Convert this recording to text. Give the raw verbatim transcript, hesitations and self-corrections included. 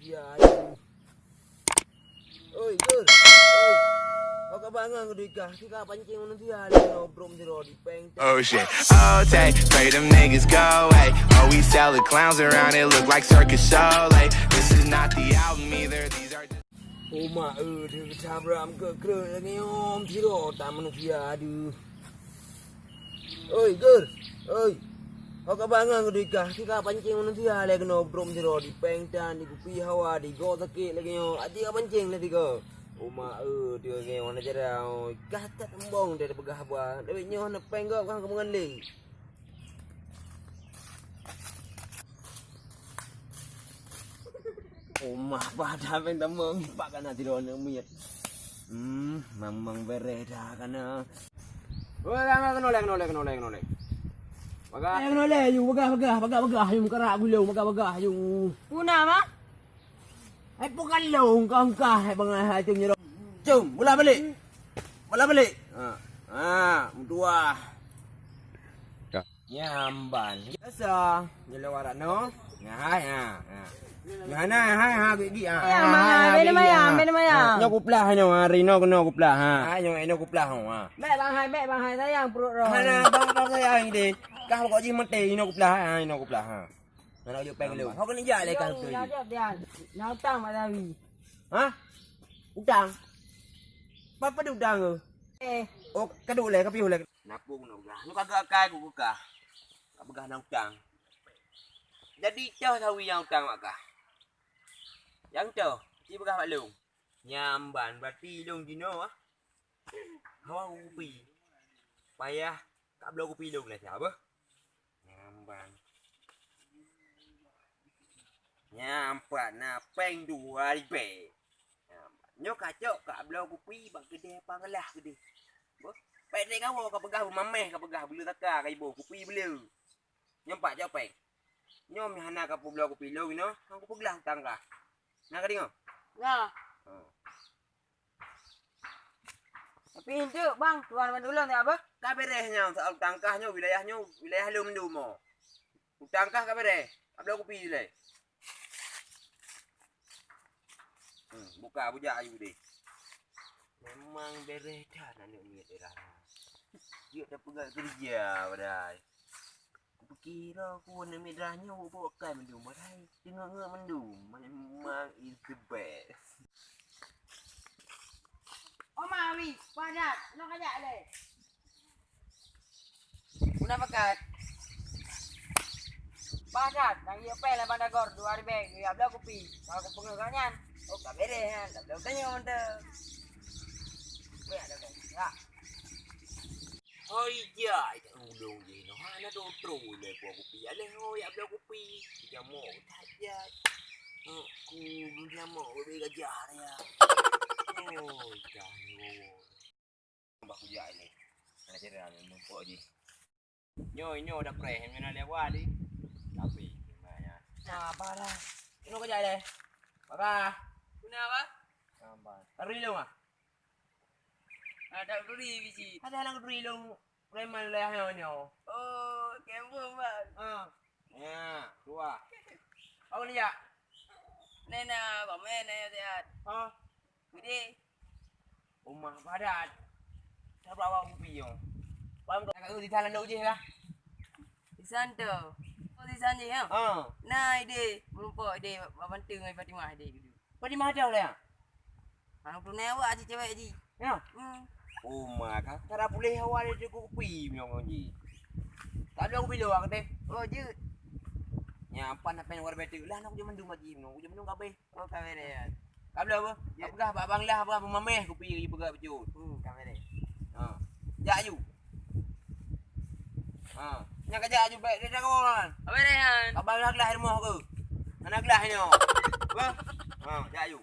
Ya, aduh. Oi, Gur. Oi. Kau ka bangang keu dikah, si ka pancing manusia lé nyoe brom siro di peng. Oh shit. Oh, take, pray them niggas go away. Oh, we sell the clowns around, it look like circus show. Like, this is not the album either. These are just Uma, eh, dia sabram ke krek lagi om siro ta manusia, aduh. Oi, Gur. Oi. Kau ka bangang keu dikah, si ka pancing manusia lé keunoe brom siro di peng tan di kupi hawa di go sakét lagi nyoe. Aji ka pancing lé tiga. Uma, eh, dia lagi warna jarang. Kah tak tembong dia peugah haba. Tapi nyoe na peng go kan kemengan lé. Uma, bah dah peng tembong, pak kana tidur aneuk miet. Hmm, memang bereh dah kana. Woi, kang, kang, noleh, noleh, noleh, noleh. Bagah. Eh, noleh, yu, bagah, bagah, bagah, bagah, yu, meukarak gulong, bagah, bagah, yu. Puna, Mak? Eh, bukan long, kau engkah, eh, bangai hai tu nyerong. Cung, bola balik. Bola balik. Ha. Ha, meutuah. Ya. Nyamban. Biasa. Nyelewat no. Nah, hai, ha, ha. Nah, nah, hai, ha, gigi, ha. Ya, ha, maya, ha, bene gigi, maya, ha. Bene maya. Ha, nyoe kuplah, nyoe, ha, rino kena kuplah, ha. Ha, nyoe, ino kuplah, ha. Bek, bang hai, bek, bang hai, sayang perut roh. Ha, nah, bang, bang sayang deh. Kah kok jih mati, ino kuplah, ha, ino kuplah, ha. Nah, nak ujuk peng lu. Kau kena jak leh kah betul. Nah, dia, dia. Nah, utang Mak Sawi. Ha? Utang? Apa dia utang ke? Eh. Oh, kaduk leh, kapiôh leh. Napung nak peugah. Nyoe kagak akai ku kah. Ka peugah na utang. Jadi toh Sawi nyang utang mak kah. Nyang toh, ci peugah bak lôn. Nyamban, berarti lôn jinoe ah. Hawa kupi. Payah ka bloe kupi lôn lah siapa? Nyamban. Nyampat na peng dua ribèe. Nyoe kacok ka bloe kupi bak keudè panglah keudè. Boh, pek dek kawoe ka peugah beumameh ka peugah beuleu saka ka iboh kupi beuleu. Nyoe empat cok peng. Nyoe meuhana ka peubloe kupi lôn inoe, hana kupeuglah utang kah. Na ka deungoe? Na. Oh. Tapi enteuk bang, tuan bantu lôn tak apa? Ka beres nyoe soal utang kah nyoe wilayah nyoe, wilayah lôn mandum mo. Utang kah ka beres? Abloe kupi lé. Hmm, buka bujak ayu deh. Memang beres dah aneuk miet daerah. Dia dah peugah kerja padahai. Kupikira ku aneuk miet daerah nyoe bubukai mandum padahai. Tengok-ngok mandum. Memang is the best. Oma Awi, padat, nak ajak leh. Guna pakat. Pakat, nang yue pèng lapan dagor dua ribèe, yue bloe kupi. Kalau kupeungeut kau nyan, oh ka beres nyan, dak bloe keu nyoe mantong. Weh, ada kau. Ya. Hoi, ya, ulôn jih noh, hana trôk-trôk lé kuah kupi. Alèh ho, ya bloe kupi. Jamok that jai. Aku jamok bebe gajah ya. Oh, dah ni wowo. Bah kujak ni. Hana cara ni numpuk jih. Nyoe, nyoe dah preh, nyoe na lewat ni. Tapi, gimana? Apa dah? Nyoe kujak leh. Apa? Kenapa? Sampai. Hari lu ah. Ada duri biji. Ada lang duri lu. Preman leh nyoe nyoe. Oh, kembung bang. Ah. Ya, dua. Apa ni ya? Nena, komen nena sehat. Ah. Gede. Rumah padat. Siapa awak kupi nyoe? Paham tak? Kat situ di sana dok jih lah. Di sana tu. Oh, di sana ya? Ah. Nah, ide. Merumpok ide. Bak Bantu dengan Fatimah ide dulu. Fatimah ada lah ya? Hana peureunah awak cewek ji. Ya? Hmm. Oh ma, ka cara puléh awak dari kupi meunyoe ji. Tak ada kupi lo aku teh. Oh, jeuet. Nya apa nak pen war betul lah nak je mandum ji meunyoe. Je mandum kabeh. Oh, kabeh deh. Ka bela apa? Ya. Ka peugah bak bang lah apa memameh kupi ji peugah becut. Hmm, kabeh deh. Ha. Jak aju. Ha. Nya ka jak aju baik dia dah kawan. Kabeh deh han. Ka bang lah gelah rumah ke? Mana gelah ni? Apa? Ha, jak aju.